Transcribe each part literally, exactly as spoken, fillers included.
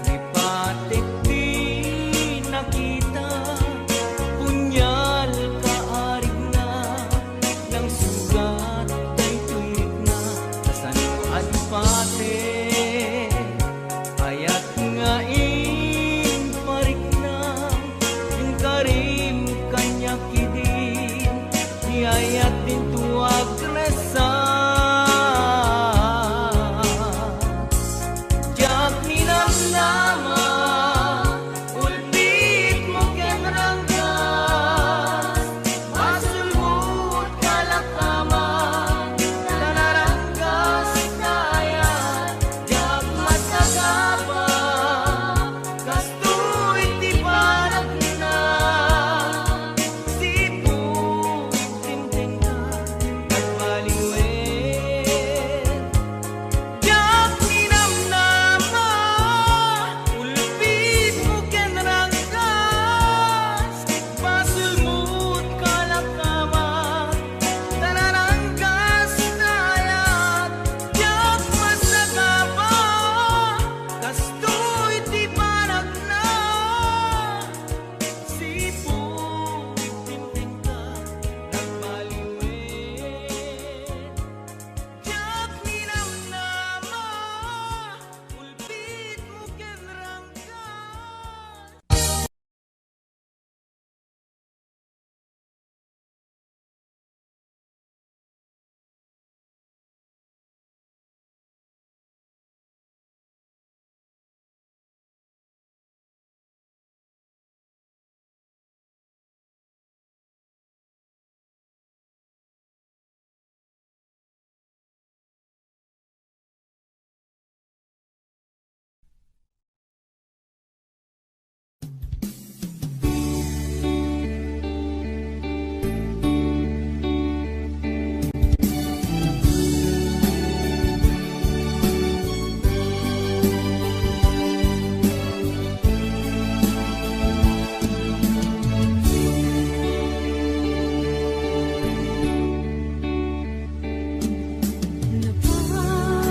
Lipatek ti nakita, punyal kaarigna, nangsugat daytoy rikna, kasano agpatek, ayat nga imparikna, inkarim kaniak idi, ti ayat dinto agresa. Diak ninamnama, ulpitmo ken ranggas, basolmo ti kalakaman, ta naranggas ta ayat, diak masagaba, kastoy ti panagna. Sipud timtengka, nagbaliwen. Diak ninamnama, ulpitmo ken ranggas, basolmo ti kalakaman, ta naranggas ta ayat, diak masagaba, kastoy ti panagna. Sipud timtengka, nagbaliwen. Diak ninamnama, ulpitmo ken ranggas.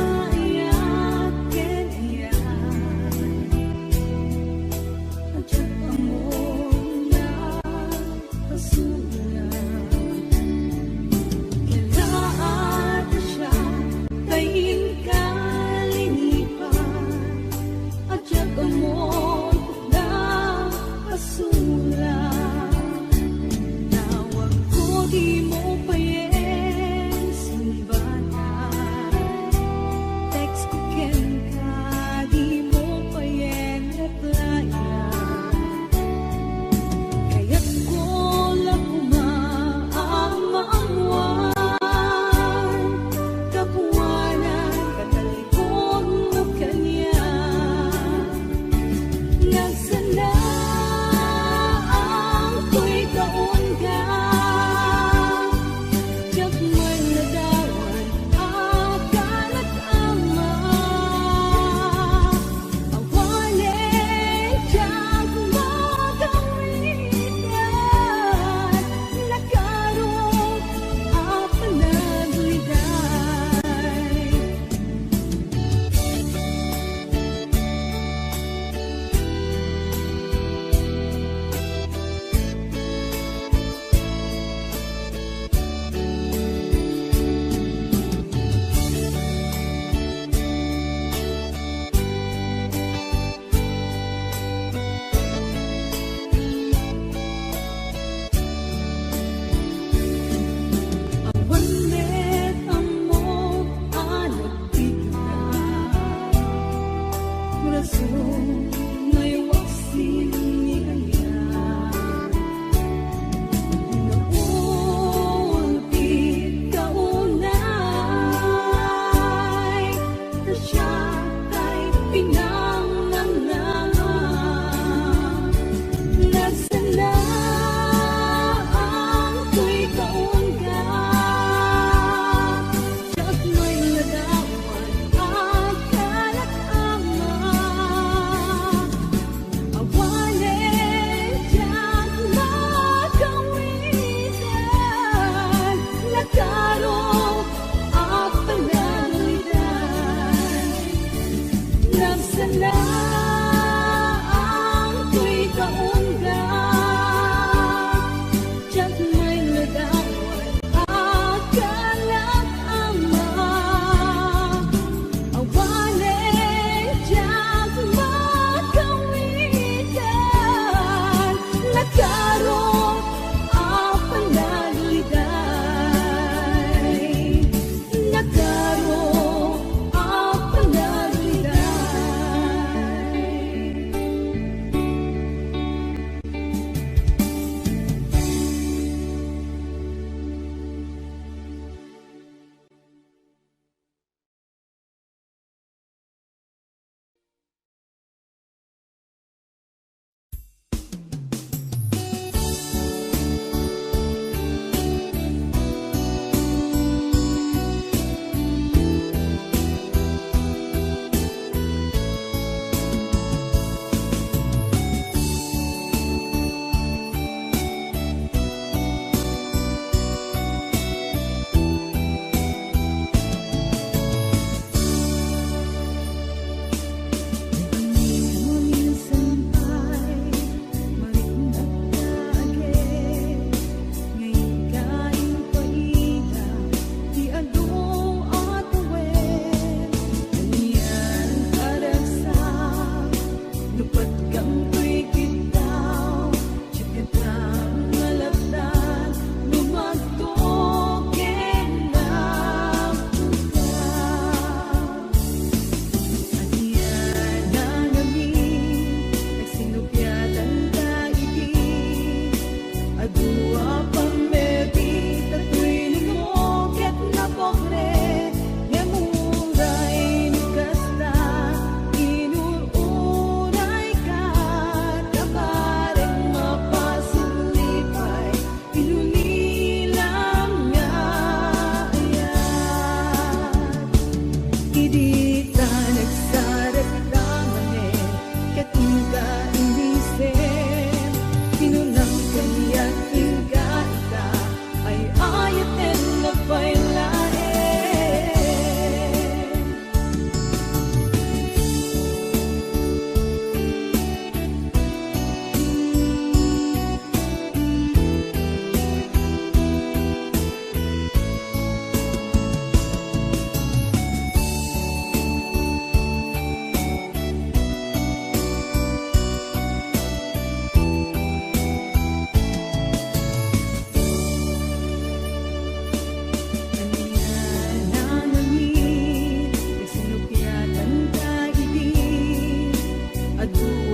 Napayat ken ayat, a diak ammo nagpasulat. Kelaat a siak ta inka linipat, a diak ammo nagpasulat. Tawagko dimo payen sungbanan, textko kenka dimo payen replyan. Kayatko la koma a maammoan, gapuanan ta tallikongmo kaniak. Nagsana ang toy kaunga, diak man nadawan a kalak ama. Awanen diak magawitan, nakarong a panaguyday. Awan met ammo a nagpigna, rason nga iwaksin ni kaniak. Naulpit ka unay, ta siak tay pinangnangnangan. Nagsana ang toy kaunga, diak man nadawan a kalak ama.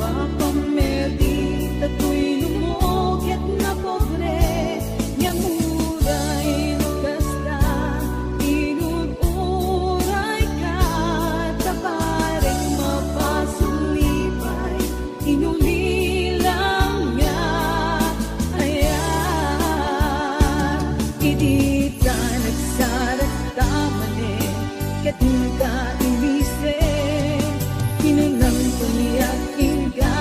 Papamerdi, ta tuy lumuket na pobre, nga uray no kasta, inur-uray ka, ta bareng mapasulipay, inuli lang nga aya. Idi ta nagsarakta manen, ket inka imise, kinunam kaniak, inka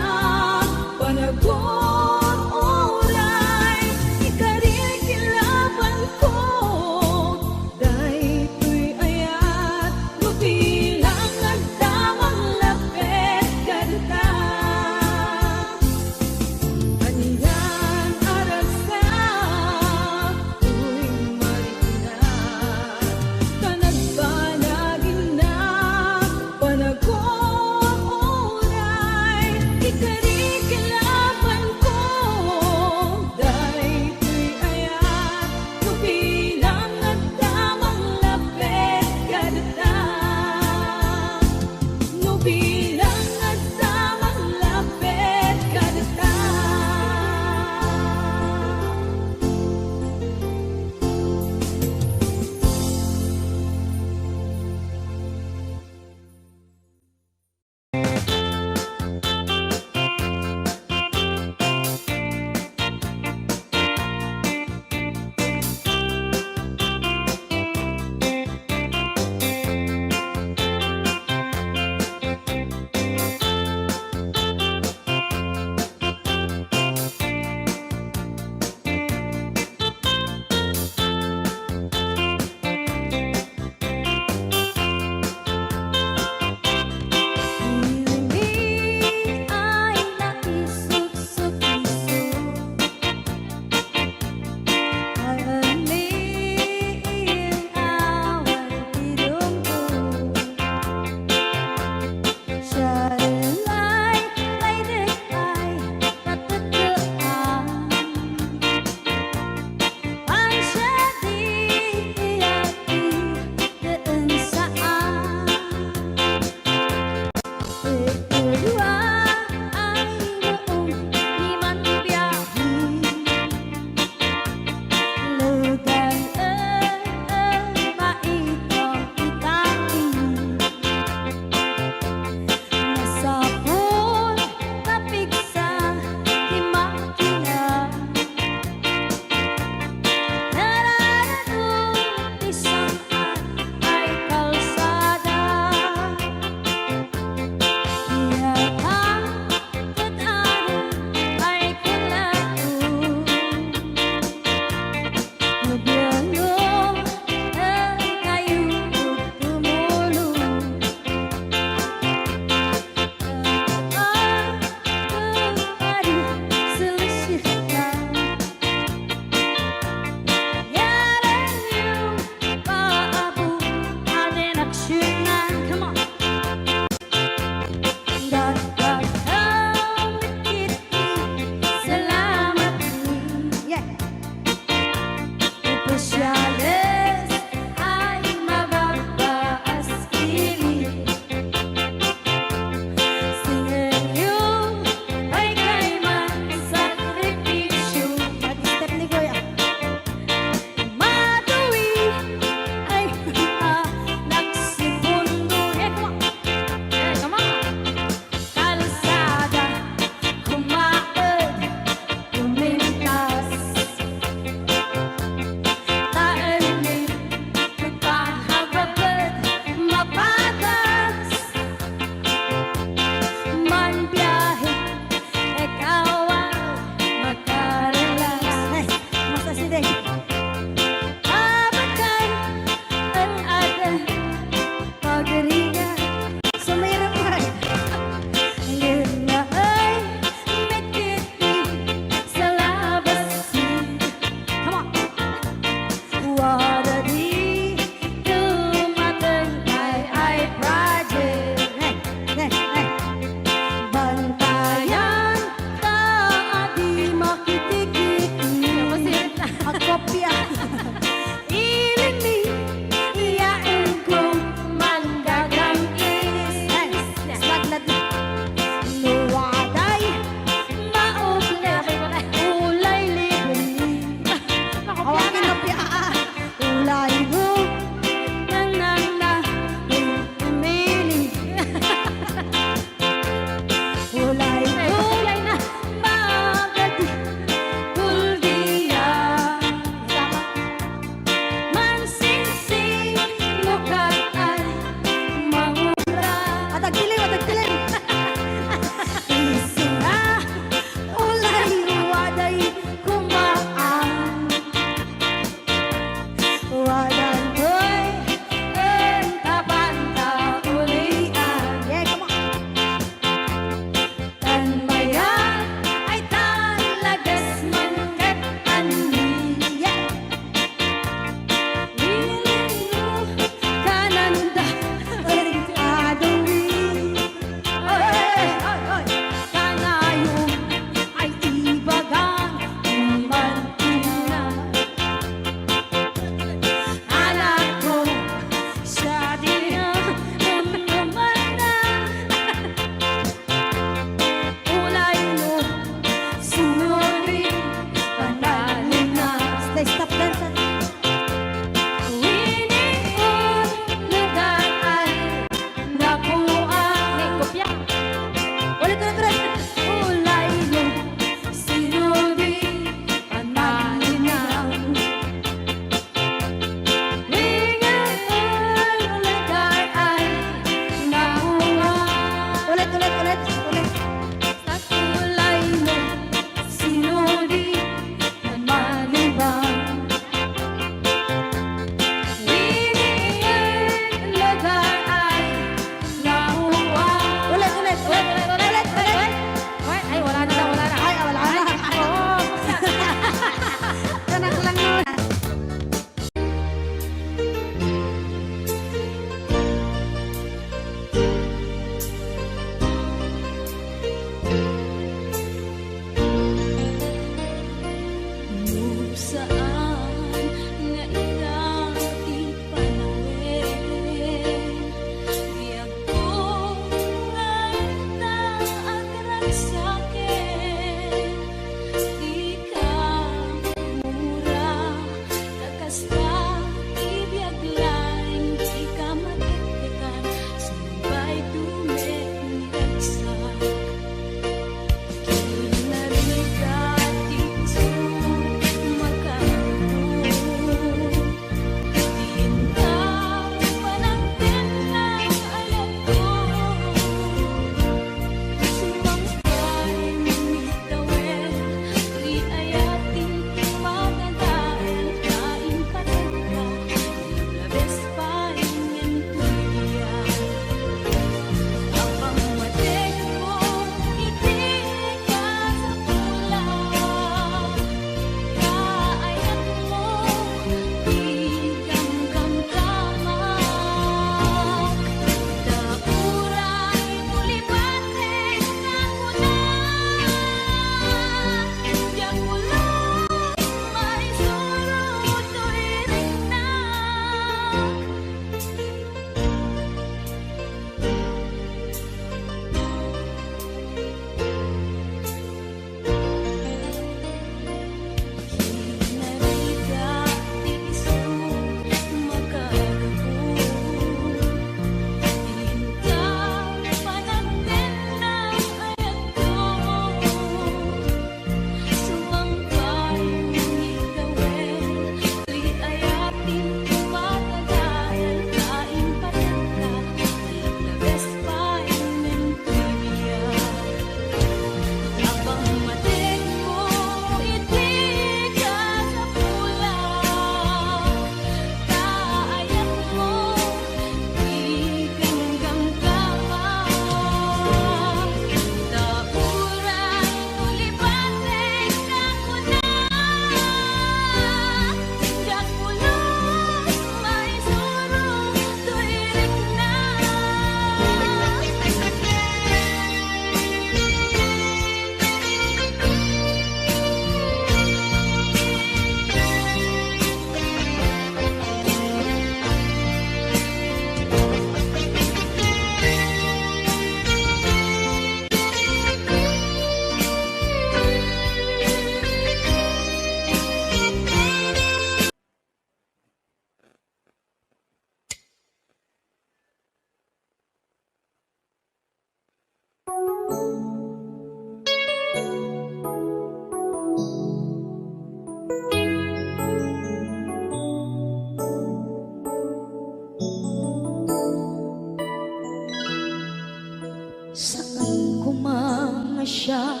Saan koma nga siak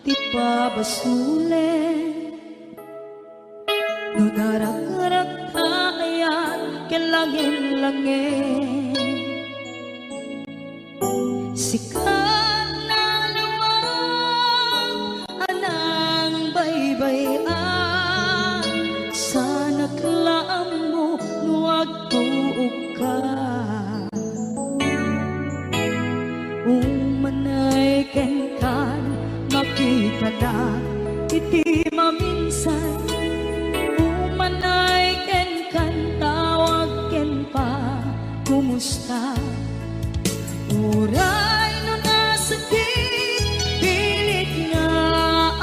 ti pabasolen no narakrak ta ayat ken langin-langin. Sika nalua a nangbaybay-an, saanak la ammo no agtuokka. Umanay kenkan, makitanak iti maminsan. Umanay kenkan, tawag ken pa, kumusta? Uray no nasakit, pilit nga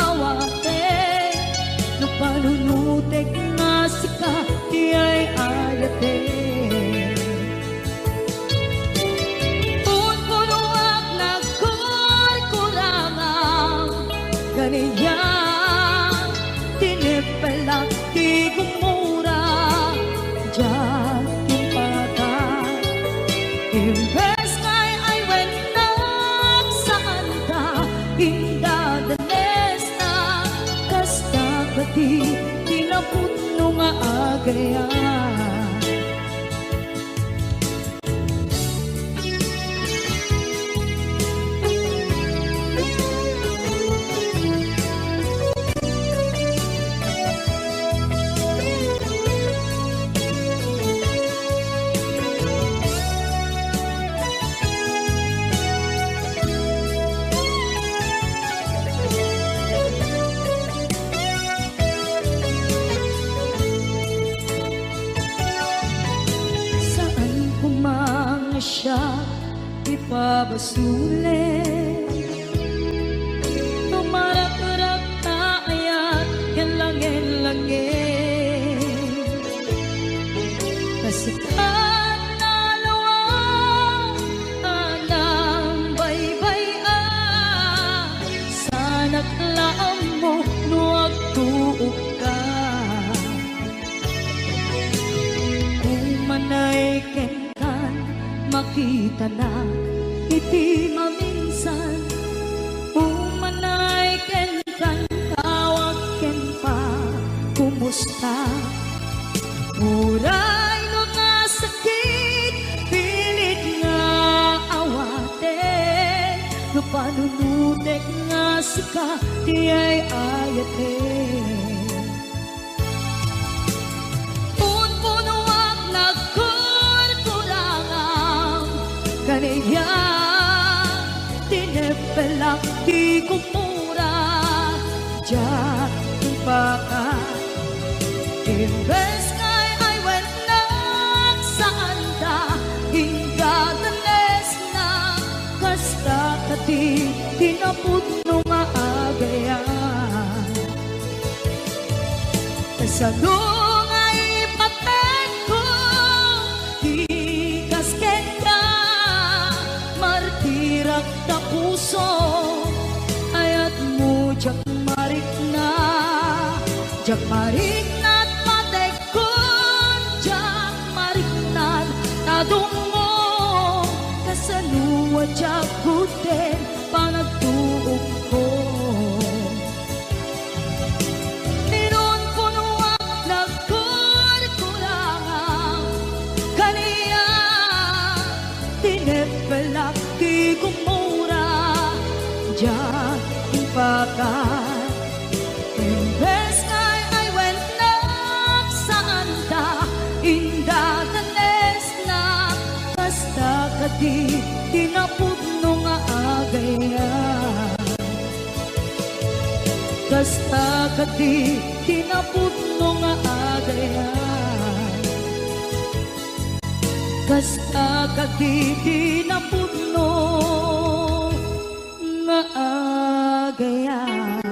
awaten, no panunutek nga sika ti ay-ayaten. Punpunuak nagkurkurangam, ganiak, tineppelak ti gumura, diak impaka. Imbes nga ay-ayatennak, saanta indadanesna, kasta kadi ti napudno nga agayat. Saan koma nga siak ti pabasolen no marakrak ta ayat ken langin-langin. Kasta nalua a nangbaybay-an, saanak la ammo no agtuokka. Umanay kenkan, makitanak iti maminsan. Umanay kenkan, tawag ken pa, kumusta? Uray no nasakit, pilit nga awaten, no panunutek nga sika ti ay-ayaten. Punpunuak nagkurkurangam, ganiak, tineppelak ti gumura, diak impaka. Imbes nga ay-ayatennak, saanta indadanesna, kasta kadi ti napudno nga agayat. Kasano nga ipatekko ti kas kenka? Martirak ta puso, ayatmo diak marikna. Diak marikna ta patekkon, diak marikna ta dumngom. Kasano a diak gudden panagtuokko? Inunpunoak nagkurkurangam, kaniak, tineppelak ti gumura, diak impaka. Imbes nga ay-ayatennak, saanta indadanesna, kasta kadi ti napudno nga agayat. Kasta kadi ti napudno nga agayat. Kasta kadi ti napudno nga agayat.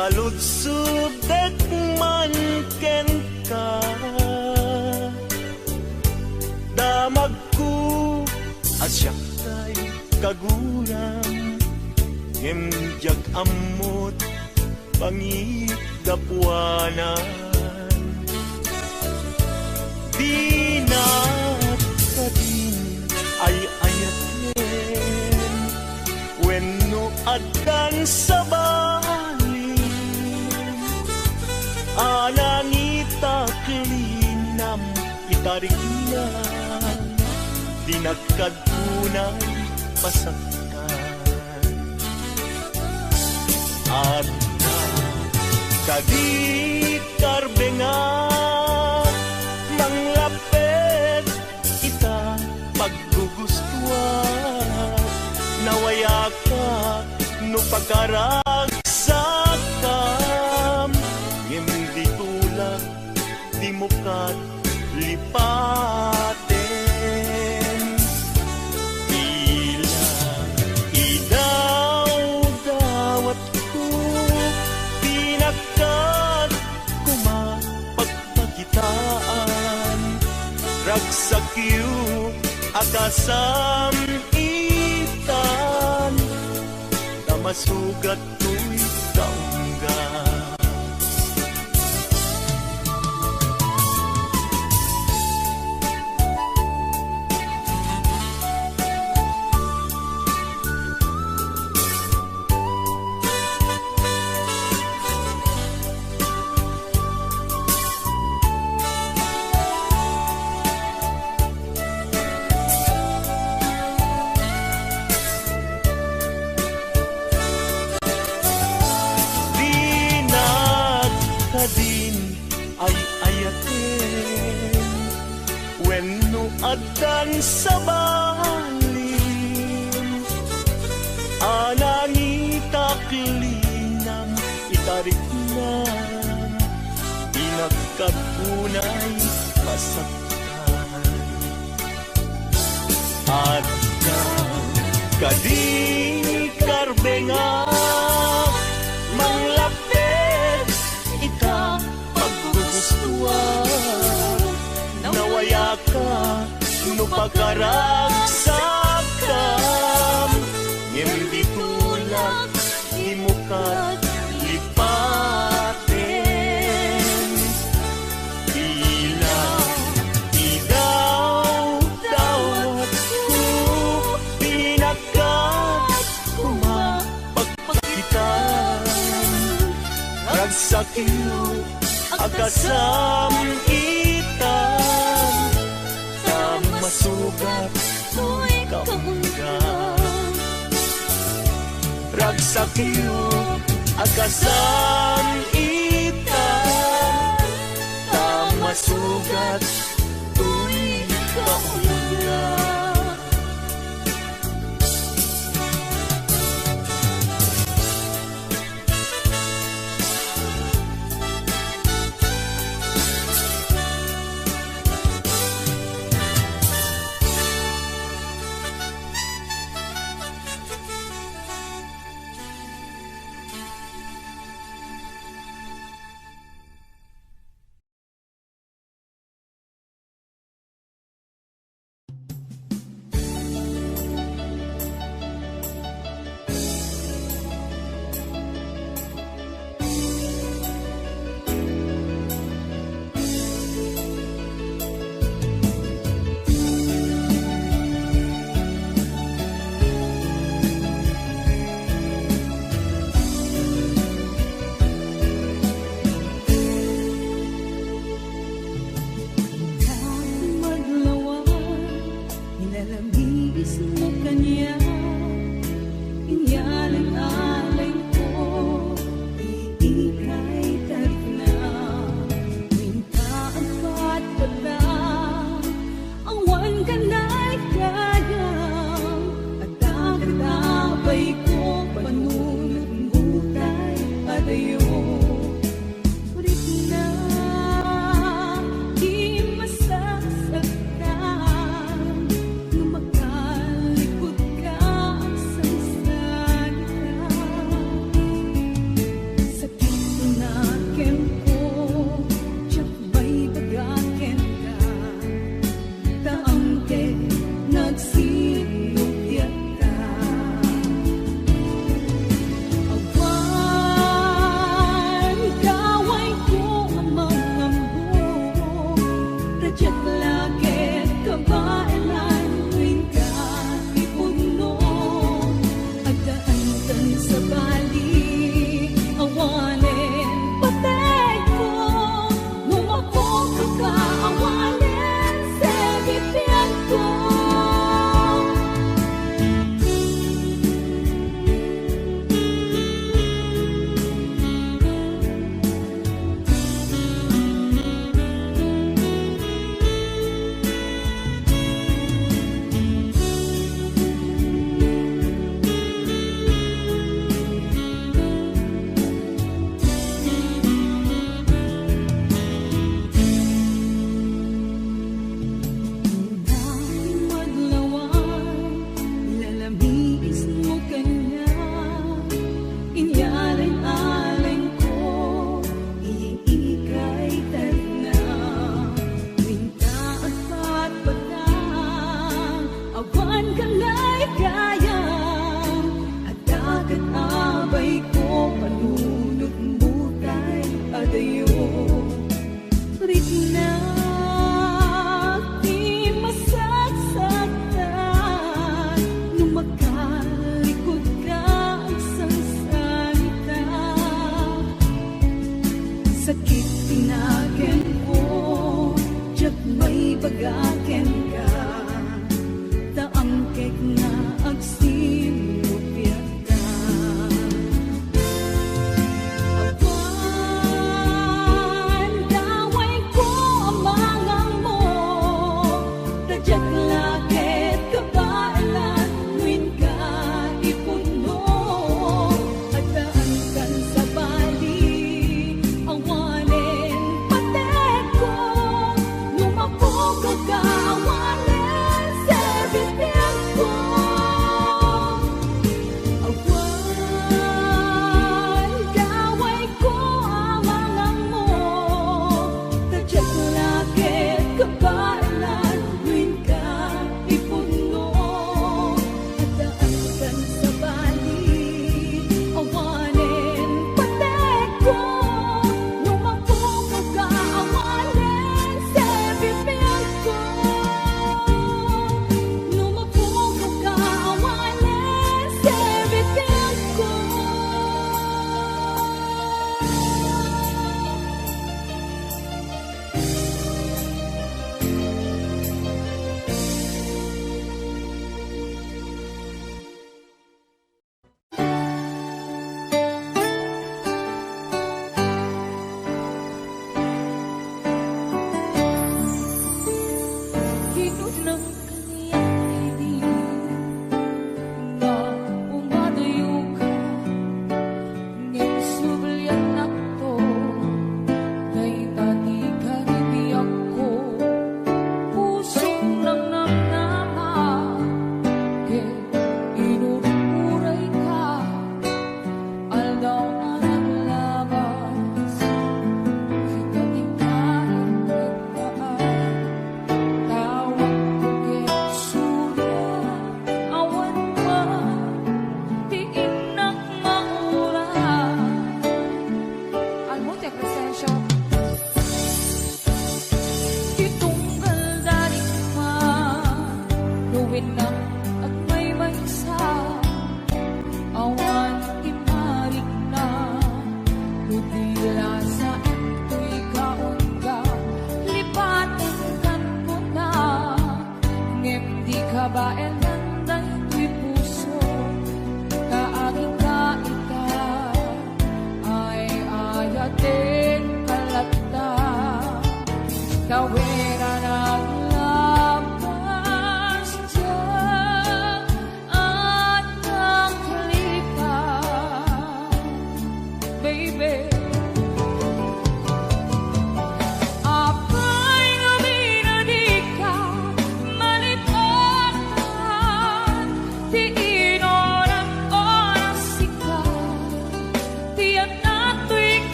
Saludsodek man kenka, damagko a siak tay kaguram, ngem diak ammot panggapuanan. Dinak kadin ay-ayaten wenno addan sabali. Alangitak linam itarikna, dinak kad kunay pasaktan. Adda kadi karbengak, manglaped ita paggugustuak. Nawayaka no pakaragsakam, ngem di tulak dimo kat lipaten. Ila idawdawatko, dinak kat koma pagpakitaan. Ragsakyo a kasam-itan, ta masugat toy kaungga. Dinak kadin ay-ayaten wenno addan sabalin. Alangitak linam itarikna, dinak kat kunay masaktan. Adda kadi karbengak, manglaped ita paggugustuan. Nawayaka no pakaragsakam, ngem di tulak dimo kat lipaten. Ila idawdawatko, dinak kat koma pagpakitaan. Ragsakyo a kasam-itan, ta masugat toy kaungga. Ragsakyo a kasam-itan, ta masugat toy kaungga. Ikaw maglawa, ilalamiis mo kaniak, inyalay-alay ko, ikay tarikna. Winta agpatpata, awan kanay kayam, adda kadabay ko, panunot mo tay adayo. Rikna, di masasaktan no makalikud ka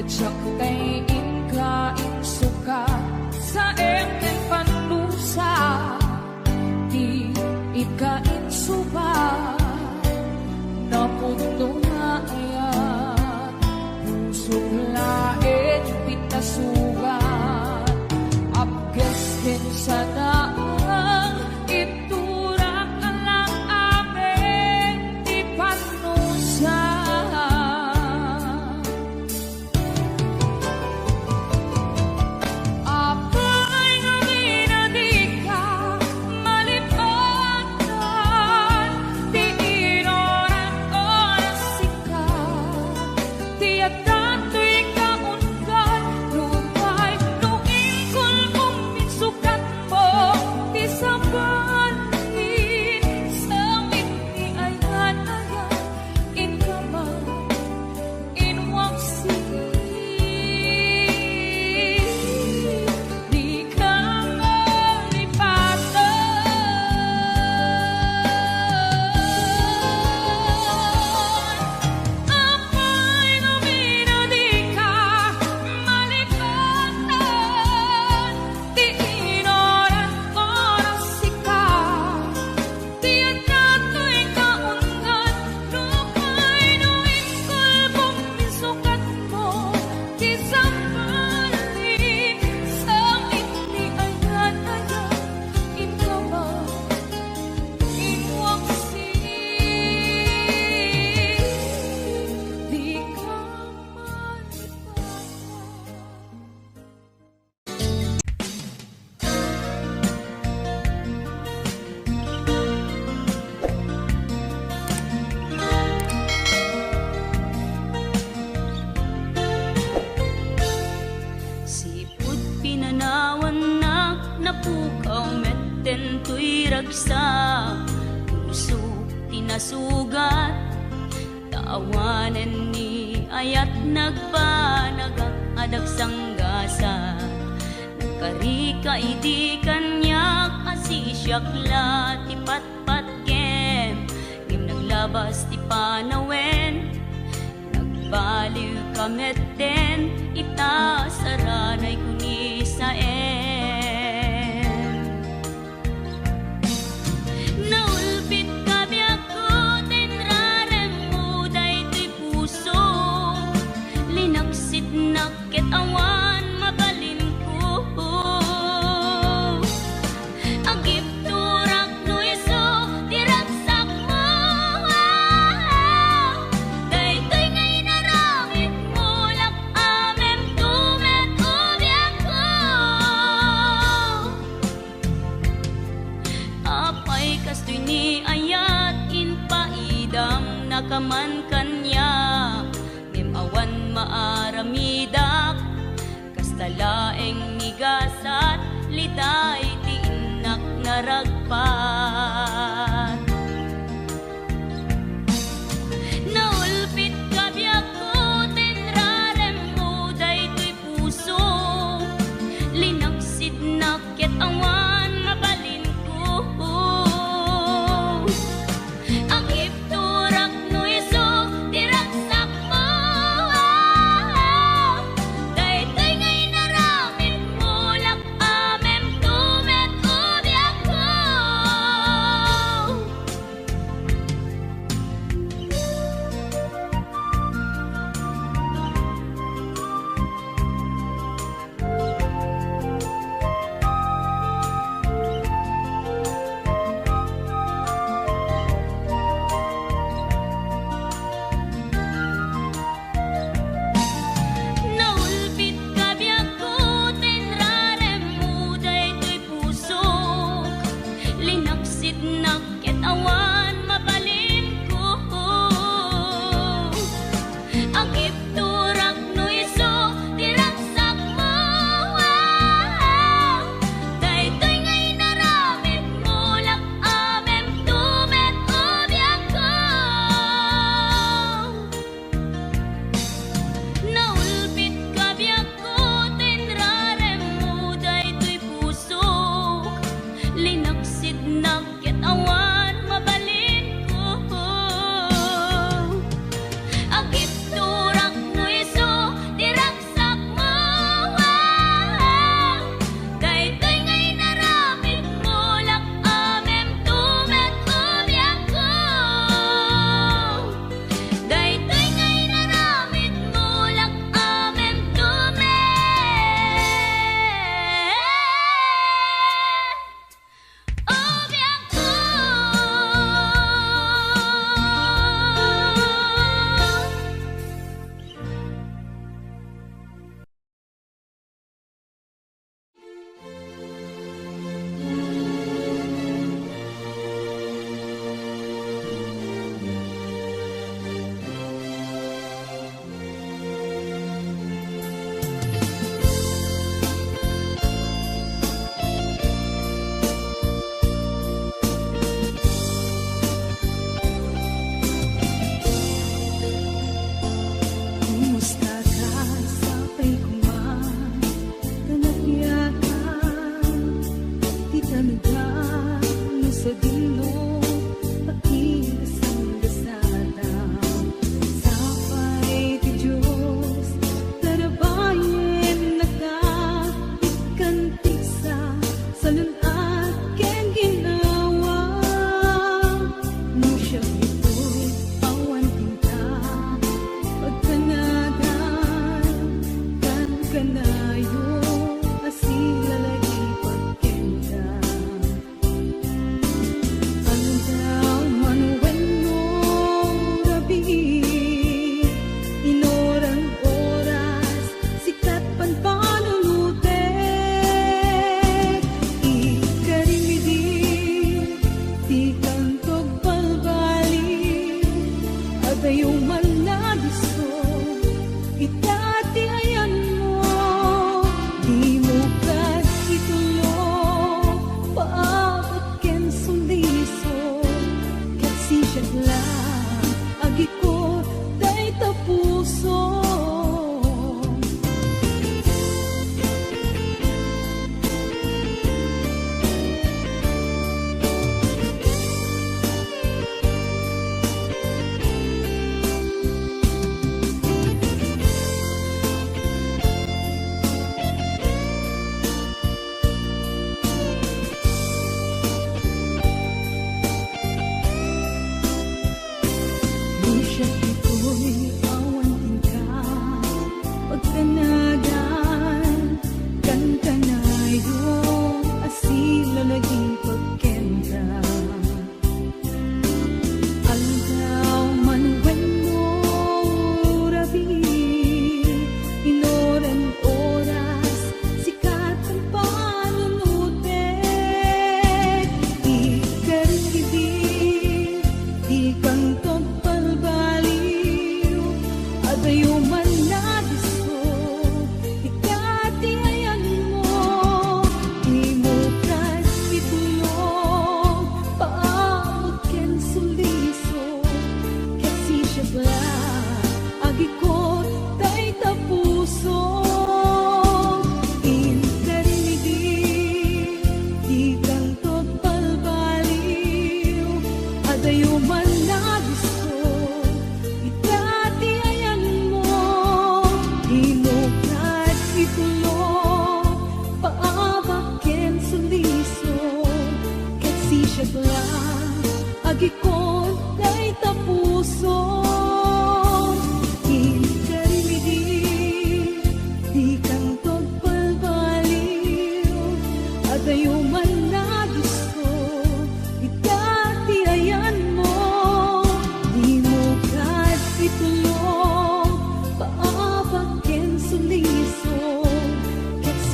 Siak tay inka insukat, saem ken pannusa, ti inka insubat, napudno nga ayat, pusok laeng ti nasugat, apges ken sanaang, iturak lang amin ti pannusa. Apay ngamin a dika malipatan ti inuran oras sika, ti adda toy kaunggan, nupay no inkulbom insukatmo ti sabali, sangit ti ayan-ayan, inka man, inwak si dika malipatan. Apay ngamin a dika malipatan ti inuran oras sika. Ti adda toy kaunggan, nupay no inkulbom insukatmo ti sabali, sangit ti ayan-ayan, inka man, inwak si dika malipatan. Sipud pinanawannak, napukaw metten toy ragsak. Pusok ti nasugat, ta awanen ni ayat nagbanagak a dagsanggasat. Nagkarika idi kaniak a sisiak la ti patpatgem, ngem naglabas ti panawen. Nagbaliwka metten ita, saranayko ni Saem. Naulpitka biagko ta inraremmo daytoy puso. Linaksitnak ket awan mabalinko. Agibturak no isu ti ragsakmo. Daytoy nga inaramidmo, lak-amemto met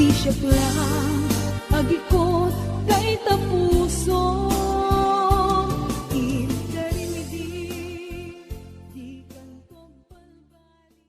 Ti siak lang agikot dayta pusom, inkari idi di kanto balbali.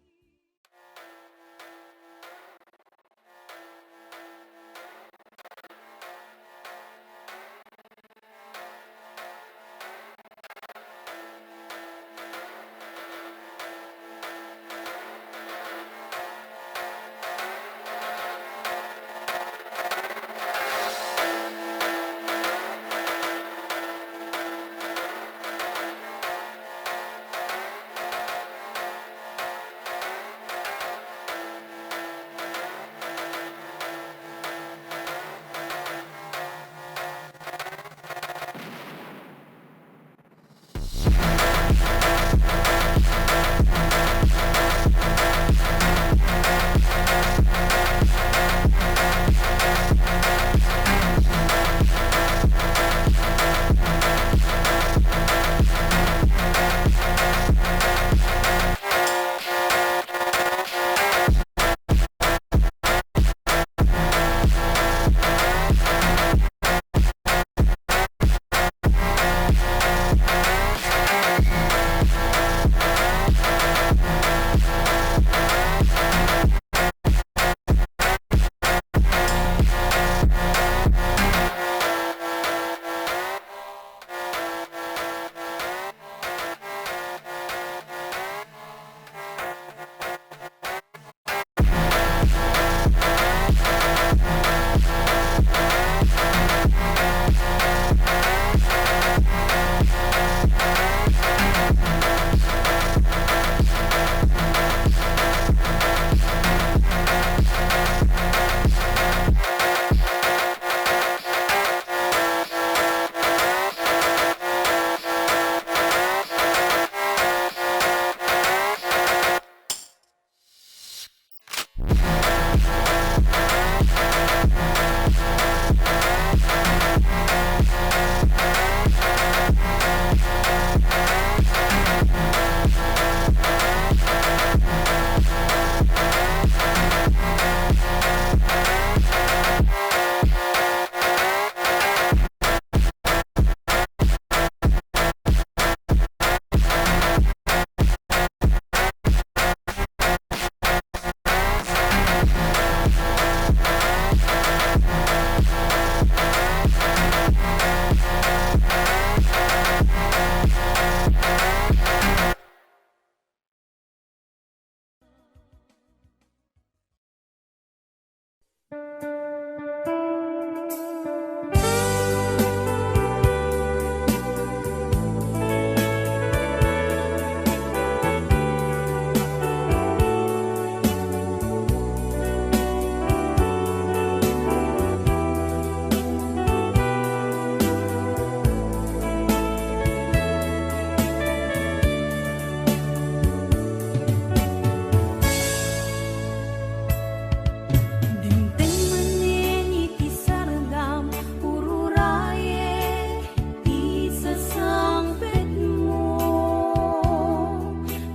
Dimteng manen iti sardam, ururayen ti sasangpetmo.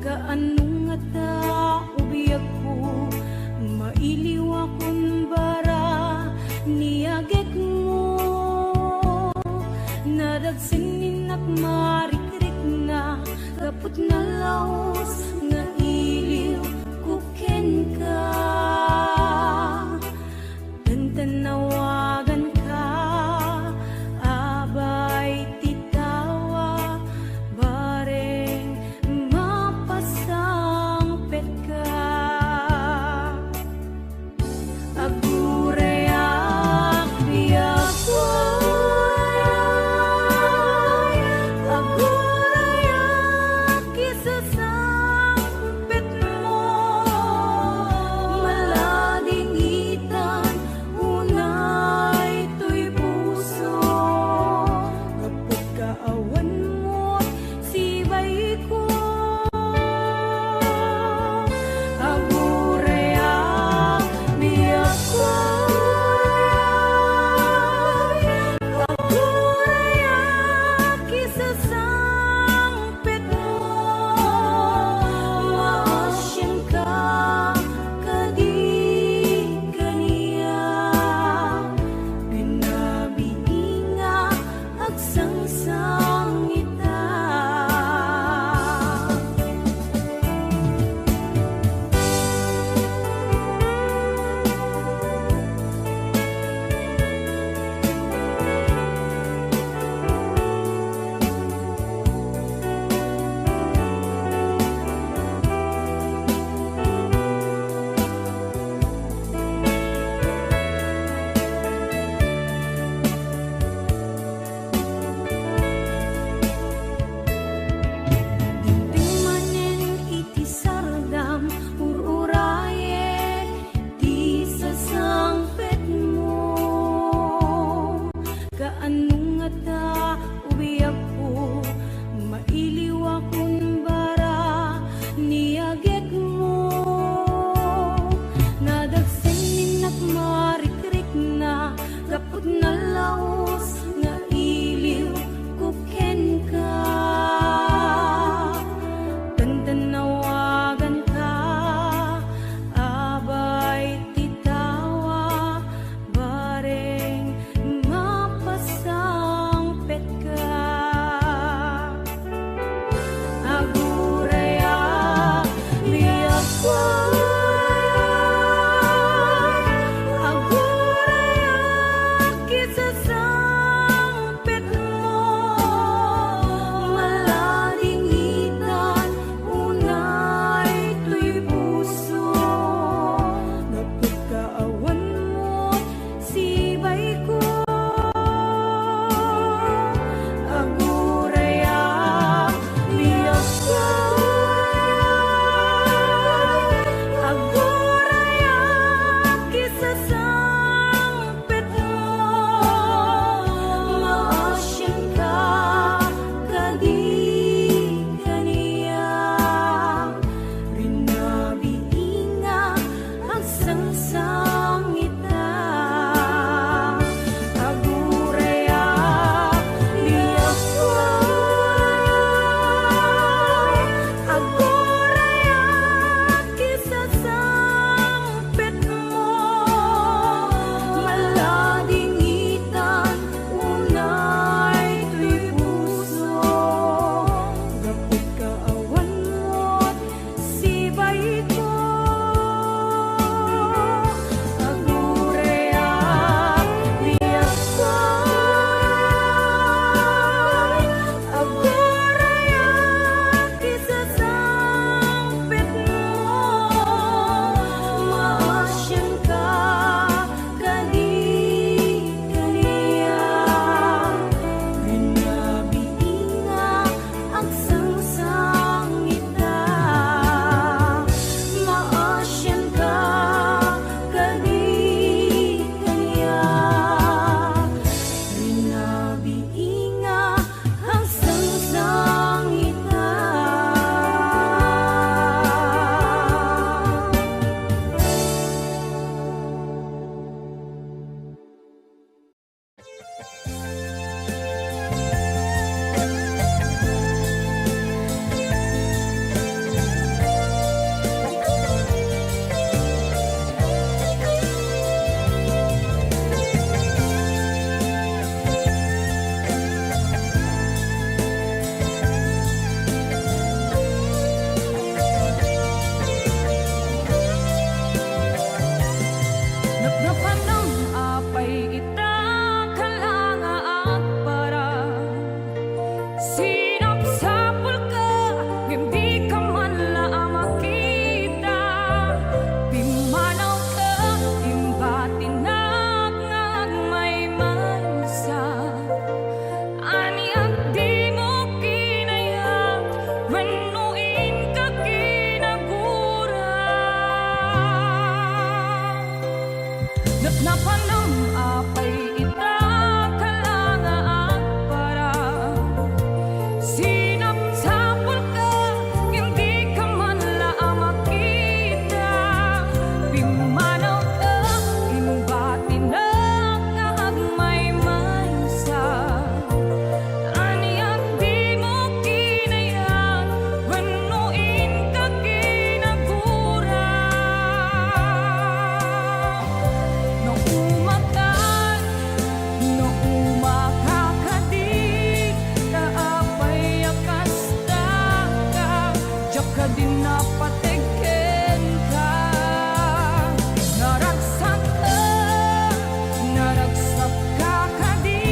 Kaano ngata, o biagko, mailiwakon bara ni agekmo? Nadagsen ni innak marikrikna, gapu ta nalaus nga iliwko kenka. Tantan nawaganka, abay ti tawa, bareng mapasangpetka. Agurayak, biagko, agurayak, isasang Napanem apay ita, kala nga agparang? Sinapsapulka, ngem dika man la a makita. Pimmanawka, imbatinak nga agmaymaysa. Ania ti dimo kinayat wenno inka kinagura? Napnapanem apay ita, kala nga agparang? Sinapsapulka, ngem dika man la a makita. Pimmanawka, imbatinak nga agmaymaysa. Ania ti dimo kinayat wenno inka kinagura? No umakan, no umakakadi, ta apay a kastaka, diak kadi napateg kenka. Naragsak, naragsak ka kadi,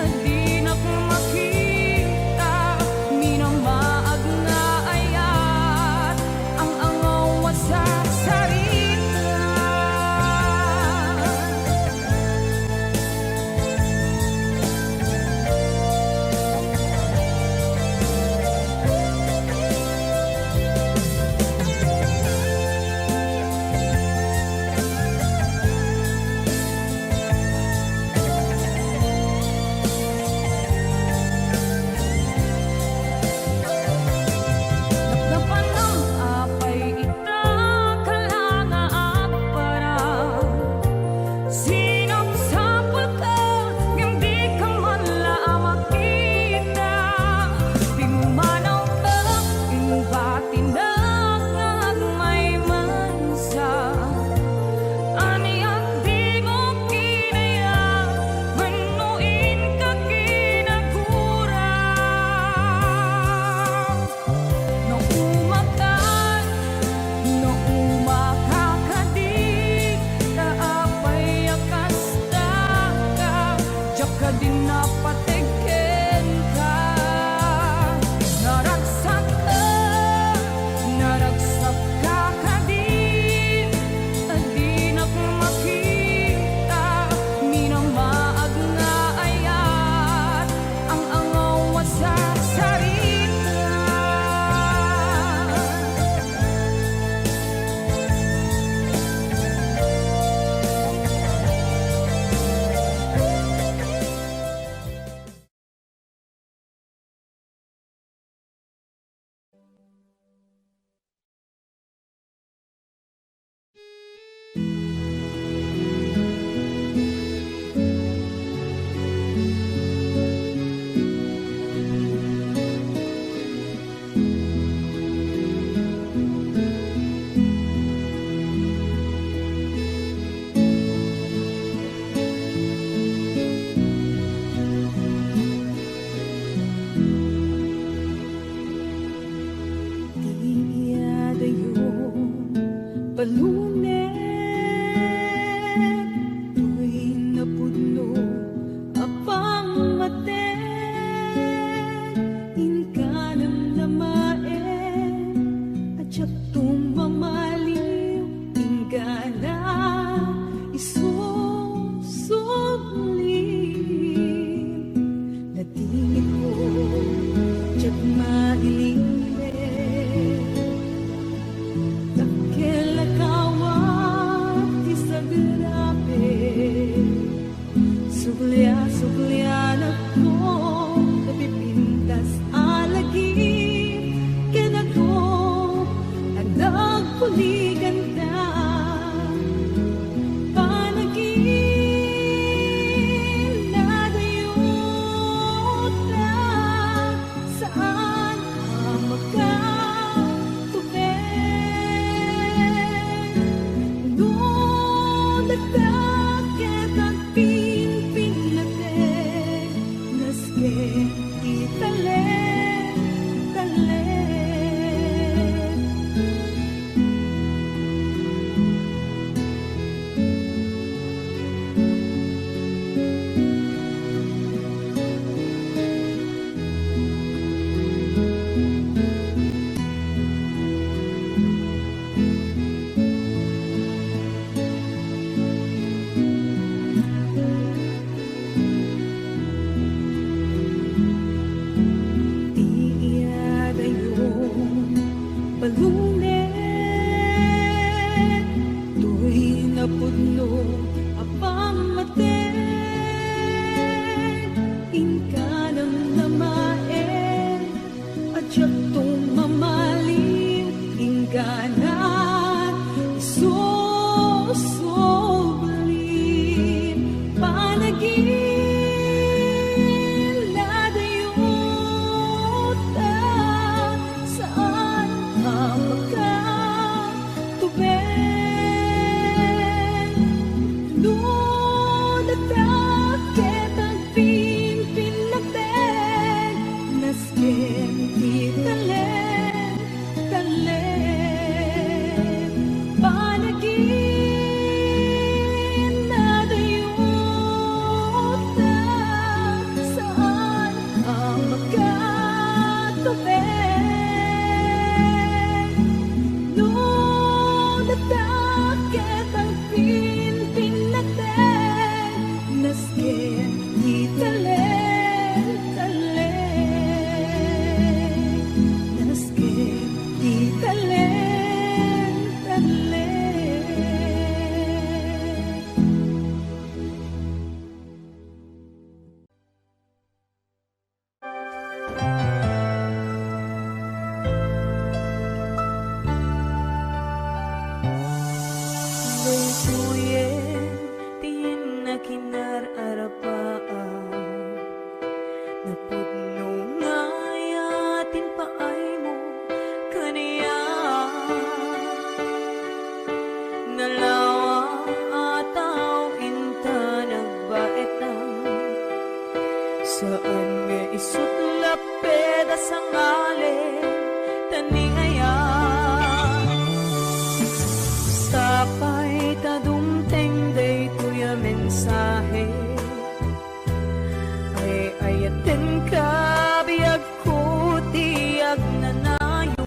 a dinak makita, minamaag nga ayat, ang-angaw a sarsarita. Napnapanem apay ita, kala nga agparang? Sinapsapulka, ngem dika man la a makita. Pimmanawka, imbatinak nga agmaymaysa. Ania ti dimo kinayat wenno inka kinagura? No umakan, no umakakadi, ta apay a kastaka, diak kadi napateg kenka. Naragsak, naragsak ka kadi, a dinak makita, minamaag nga ayat, ang-angaw a sarsarita. Ti iyadayo, palunen, toy napudno a pammateg, inka namnamaen a diakto mamaliw, inggana isu subli. Nadingitko, diak mailingir. Dakkel a kawat ti sagrabe. Sublia, sublianakto, napipintas a lagip kenakto, a nagkuliganta. Panaginadayota, saan a makatupeng. No dakdak ket agpinpinnateg, nasken ti talek, talek. Saan nga isut' lapped a sangalen, ta ni aya. Sapay ta dumteng daytoy a mensahe. Ay-ayatenka, biagko ti agnanayon.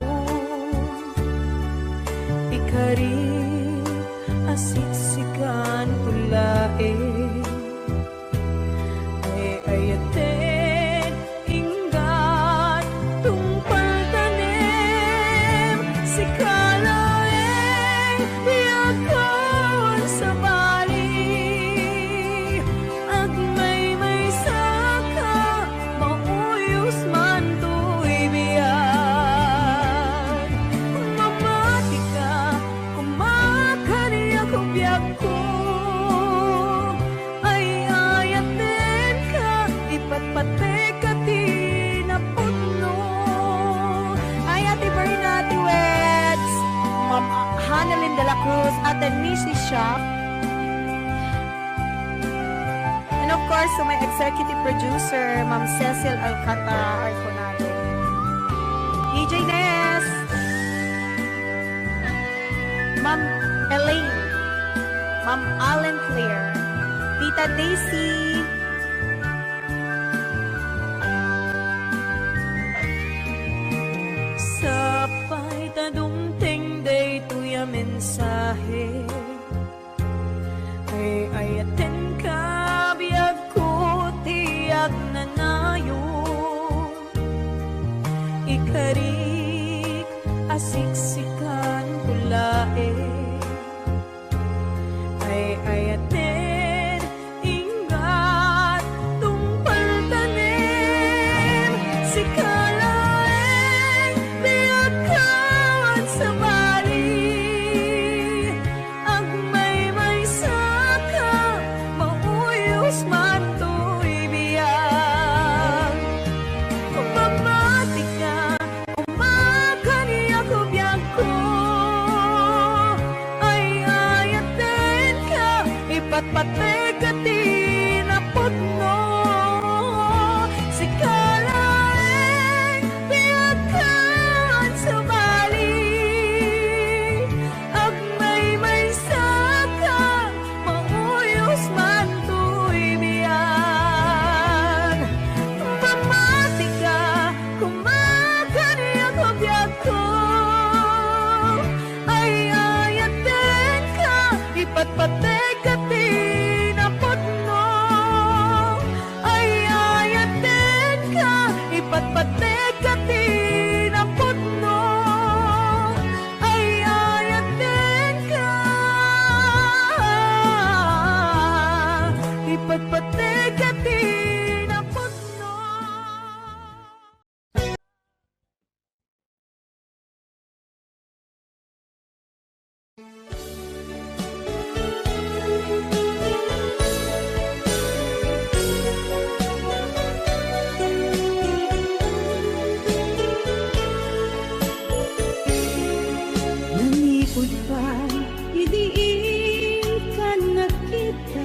Ikarik a siksikan ko laeng. Ay-ayaten, inggat, tungpal tanem, sika laeng, biagkon sabali. Agmaymaysaka, mauyos man toy biag. Mamatika, koma kaniak biagko. Ay-ayatenka, ipatpateka ti napudno. Ay, Ate Berna, Ate Weds, Ma'am Hanalyn de la Cruz, Ate Missy Shop. And of course, to my executive producer, Ma'am Cecil Alcantara Arconado. D J Ness. Ma'am Elaine, Ma'am Allen Claire, Tita Daisy. Sapay ta dumteng daytoy a mensahe. Ay-ayatenka, biagko ti agnanayon. Ikarik a siksikan ko laeng. Ay-ayaten, inggat, tungpal tanem, sika laeng, biagkon sabali. Agmaymaysaka, mauyos man toy biag. Mamatika, koma kaniak biagko. Ay-ayatenka, ipatpateka ti napudno. Sika laeng, biagkon sabali. Agmaymaysaka, mauyos man toy biag. Mamatika, koma kaniak biagko. Ay-ayatenka, ipatpateka ti napudno. Ay-ayatenka, ipatpateka ti napudno. Ay-ayatenka, ipatpateka ti napudno. Nanipud pay idi inkan nakita.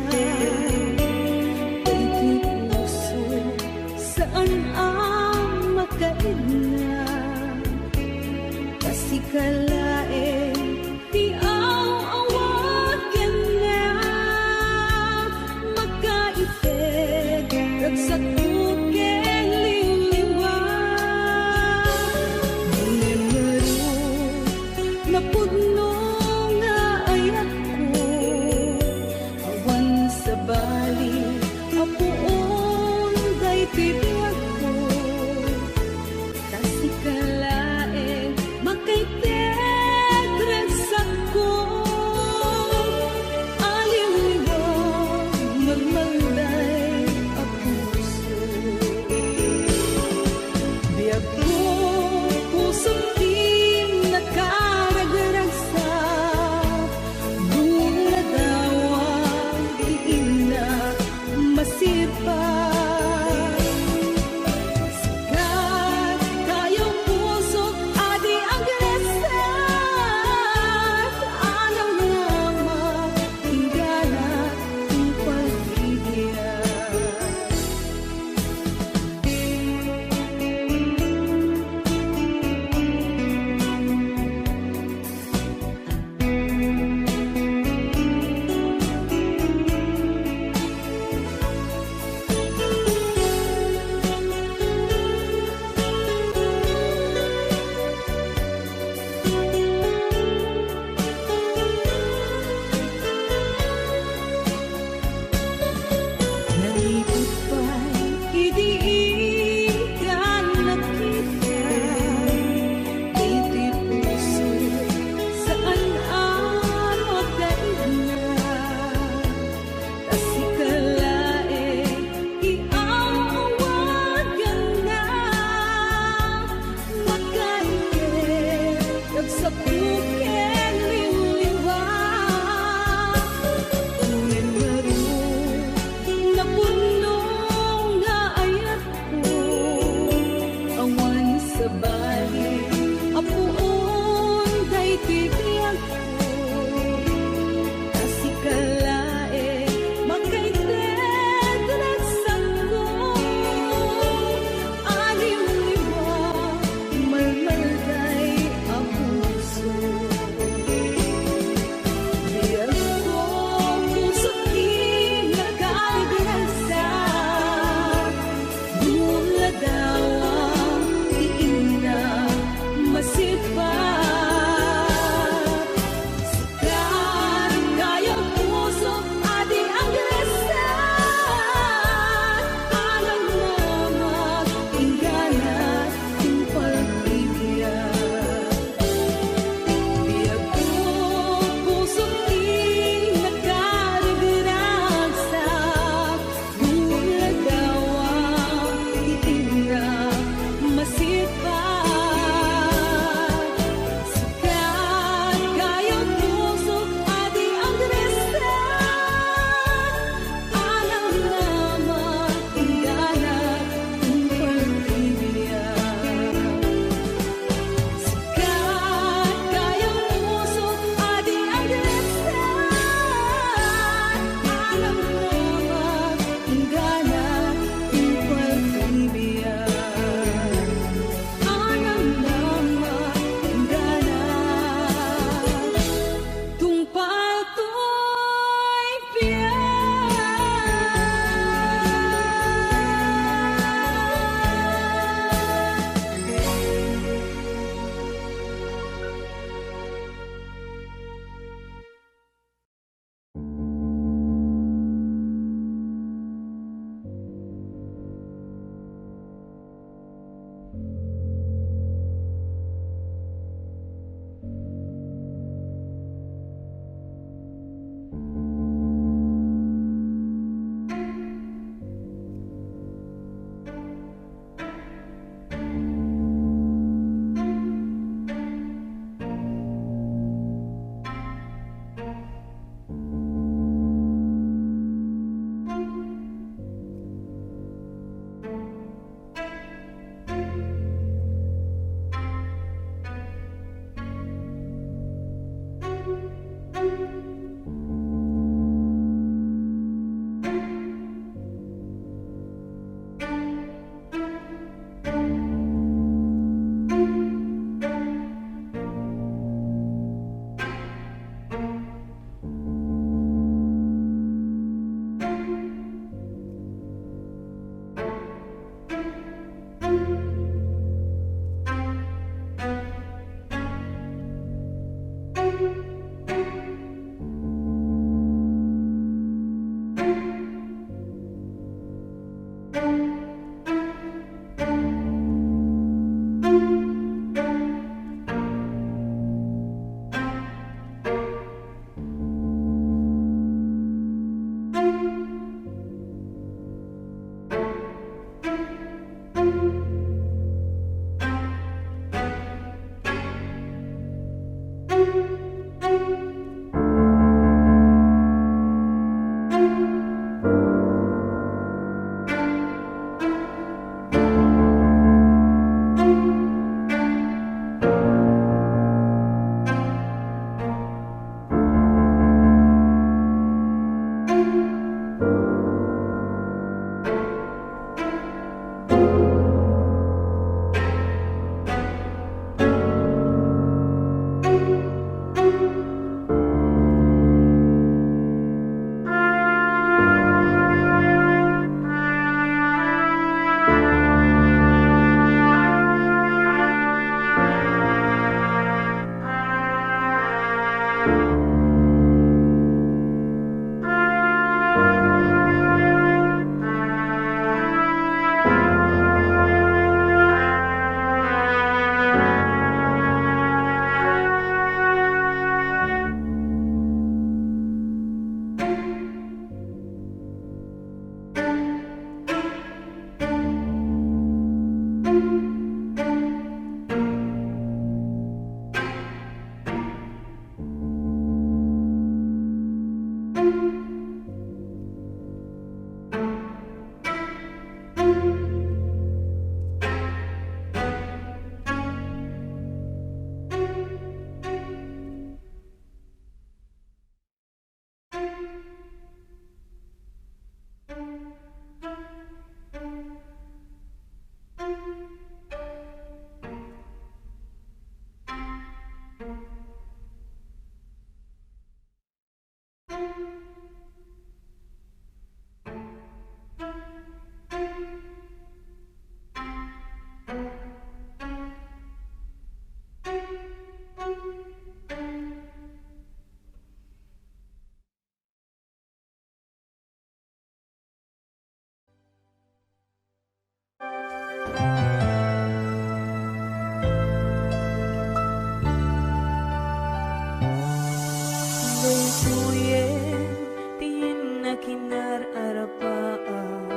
Kinararapaan,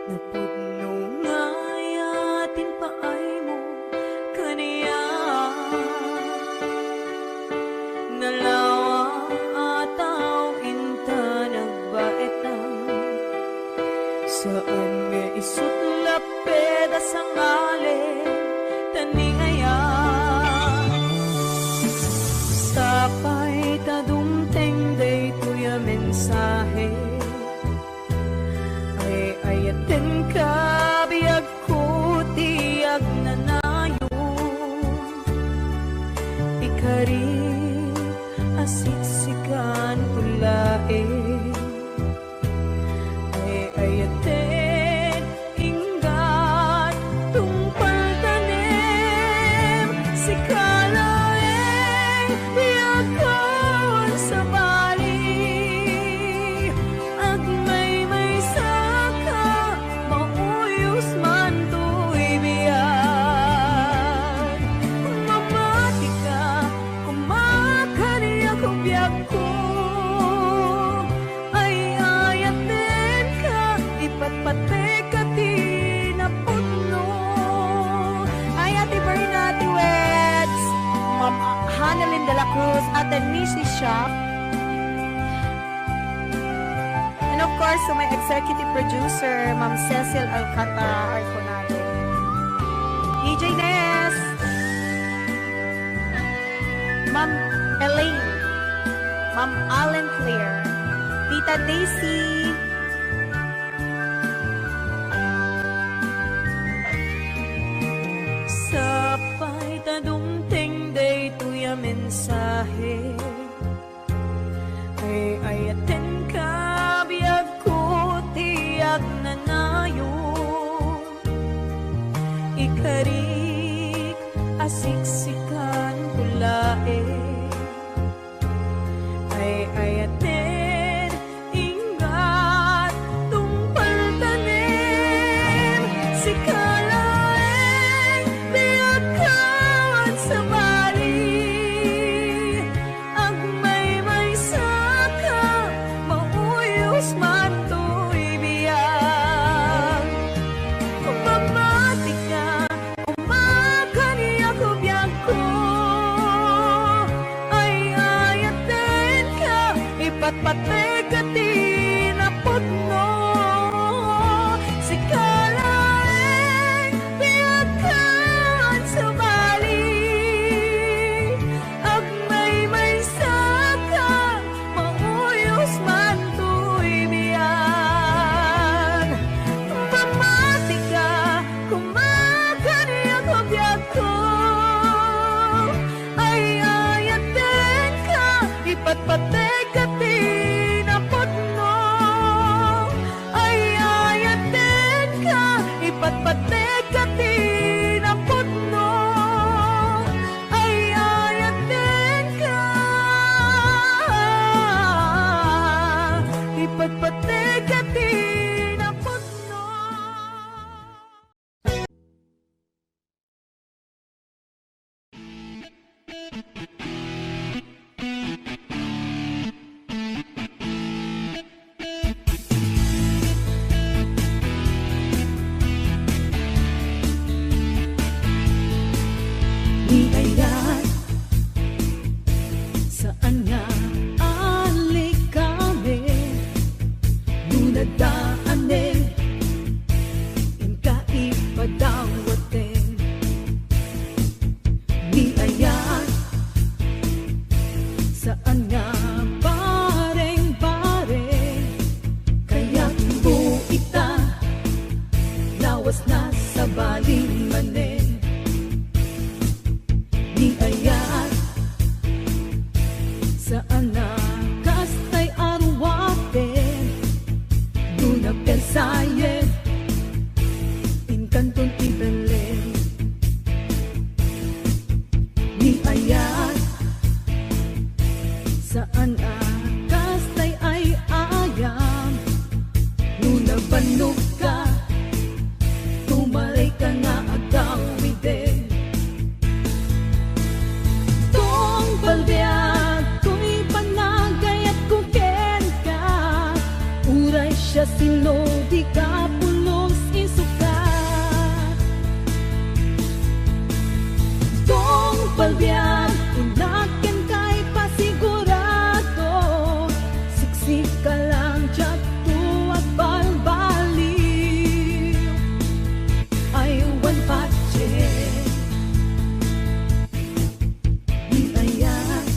napudno nga ayaten paaymo kaniak. Nalawa a tao inta nagbaetan, saan nga isut laped a sangalen ta ni ayat. Sapay ta dumteng daytoy a mensahe. Ay-ayatenka, biagko ti agnanayon. Ikarik a siksikan ko laeng. Ay-ayaten, inggat, tungpal tanem, sika laeng, biagko, sabali. Agmaymaysaka, mauyos man toy biag. Mamatika, koma kaniak, biagko. Ay-ayatenka, ipatpateka ti napudno. Ay, Ate Berna, Ate Weds, Ma'am Hanalyn de la Cruz, Ate Missy Shop. And of course, to my executive producer, Ma'am Cecil Alcantara Arconado. D J Ness, Ma'am Elaine, Ma'am Allen Claire, Tita Daisy. Sapay ta dumteng daytoy a mensahe. Ay-ayatenka, biagko ti agnanayon. Ikarik a siksikan ko laeng. Ay-ayaten, inggat, tungpal tanem, sika laeng, biagko, sabali. Agmaymaysaka, mauyos man toy biag. Mamatika, koma kaniak, biagko. Ay-ayatenka, ipatpateka ti napudno. Sika laeng, biagko, sabali. Agmaymaysaka, mauyos man toy biag. Mamatika, koma kaniak, biagko. Ay-ayatenka, ipatpateka ti napudno. Ay-ayatenka, ipatpateka ti napudno. Ay-ayatenka, ipatpateka ti napudno. Ni ayat, saan nga alikami, nunad Sino di ka pulos isukat? Tungpal biag, innak kenka ipasigurado, siksik ka lang diak to agbalbaliw. Aywan patien. Di ayat,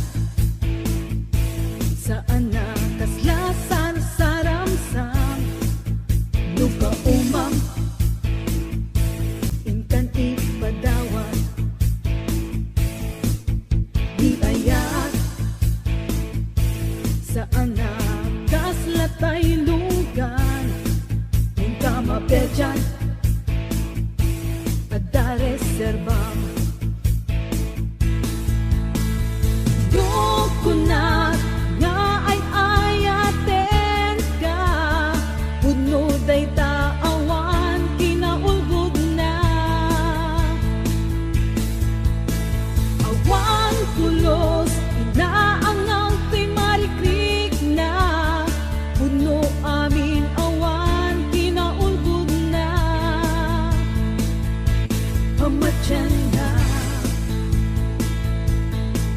saan a kasla sarsaramsam. No kaumam, inkan ipadawat. Di ayat, saan a kasla taylogan. Inka mapedyan, adda reserbam. Dukunak nga ay-ayatenka, pudno dayta awan kinaulbodna. Awan pulos, inaangaw toy marikrikna, pudno amin awan kinaulbodna. Pamatianna,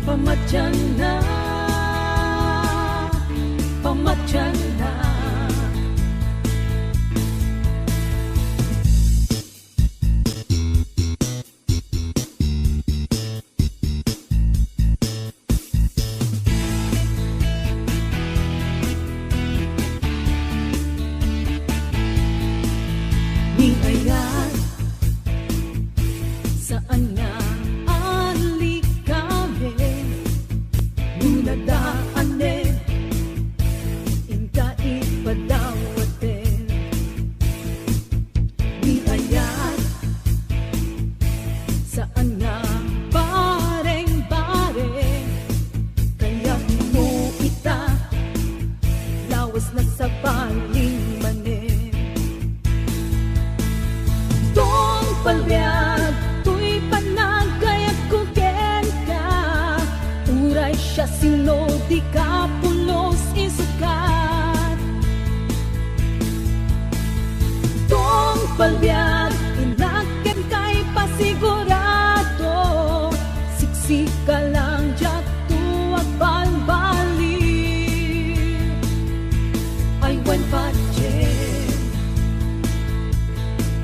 pamatianna, pamatianna. Ni ayat, saan nga alikamen, no nadaanen, inka ipadawaten. Ni ayat, saan nga bareng-bareng, kayatmo ita, lawas nagsabaling manen. Tungpal biag toy panagkayatko kenka, uray siasino di ka pulos isukat. Tungpal biag, innak kenka ipasigurado, siksik ka lang diak to agbalbaliw. Aywan patien,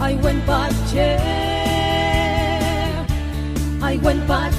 aywan patien, aywan patien.